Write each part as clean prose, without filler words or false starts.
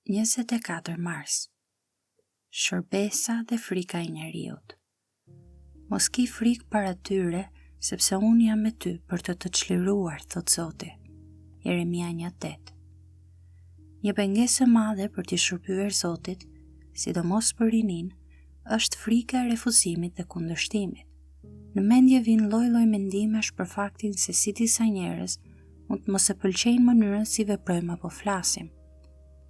24 mars. Shërbesa dhe frika e njeriut. Mos ki frikë para tyre, sepse unë jam me ty për të të çliruar, thotë Zoti. Jeremia 1:8. Një pengesë e madhe për t'i shërbyer Zotit, sidomos për rininë, është frika e refuzimit dhe kundërshtimit. Në mendje vijnë lloj-lloj mendimesh për faktin se si disa njerëz mund të mos e pëlqejnë mënyrën si veprojmë apo flasim.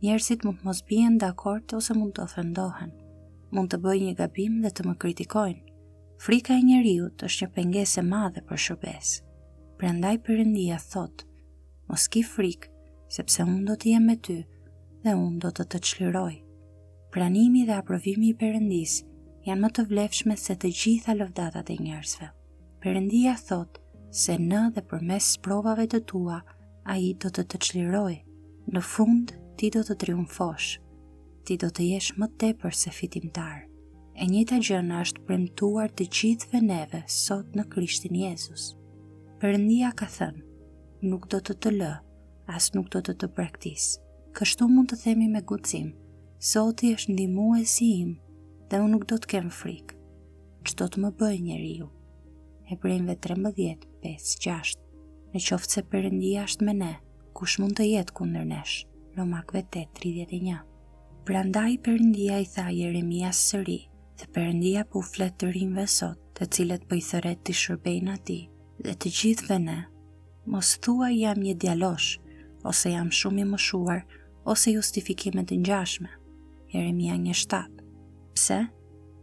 Njerëzit mund të mos bien dakord ose mund të ofendohen. Mund të bëj një gabim dhe të më kritikojnë. Frika e njeriut është një pengesë e madhe për shërbesë. Prandaj Perëndia thotë: Mos ki frikë, sepse unë do të jem me ty dhe unë do të të çliroj. Pranimi dhe aprovimi i Perëndisë janë më të vlefshme se të gjitha lëvdatat e njerëzve. Perëndia thotë se në dhe përmes sprovave të tua, ai do të të çlirojë. Në fund, ti do të triumfosh. Ti do të jesh më tepër se fitimtar. E njëjta gjë na është premtuar të gjithëve neve sot në Krishtin Jezus. Perëndia ka thënë, nuk do të të lë, as nuk do të të braktis. Kështu mund të themi me guxim, Zoti është ndihmuesi im dhe unë nuk do të kem frikë. Ç'do të më bëjë njeriu? Hebrenjve 13, 5, 6. Në qoftë se Perëndia është me ne, kush mund të jetë kundër nesh? Romakëve 8, 31. Prandaj Perëndia i tha Jeremias së ri, dhe Perëndia po u flet të rinjve sot, të cilët po i thërret t'i shërbejnë atij, dhe të gjithëve ne. Mos thuaj jam një djalosh, ose jam shumë i moshuar, ose justifikime të ngjashme. Jeremia 1:7. Pse?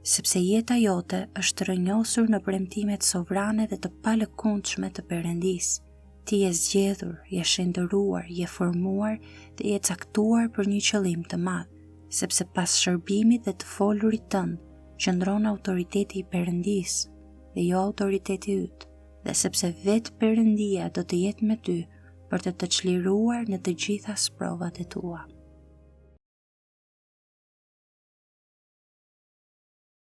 Sepse jeta jote është rrënjosur në premtimet sovrane dhe të palëkundshme të Perëndisë. Ti je zgjedhur, je shenjtëruar, je formuar dhe je caktuar për një qëllim të madh, sepse pas shërbimit dhe të folurit tënd qëndron autoriteti i Perëndisë dhe jo autoriteti yt, dhe sepse vetë Perëndia do të jetë me ty për të të çliruar në të gjitha sprovat e tua.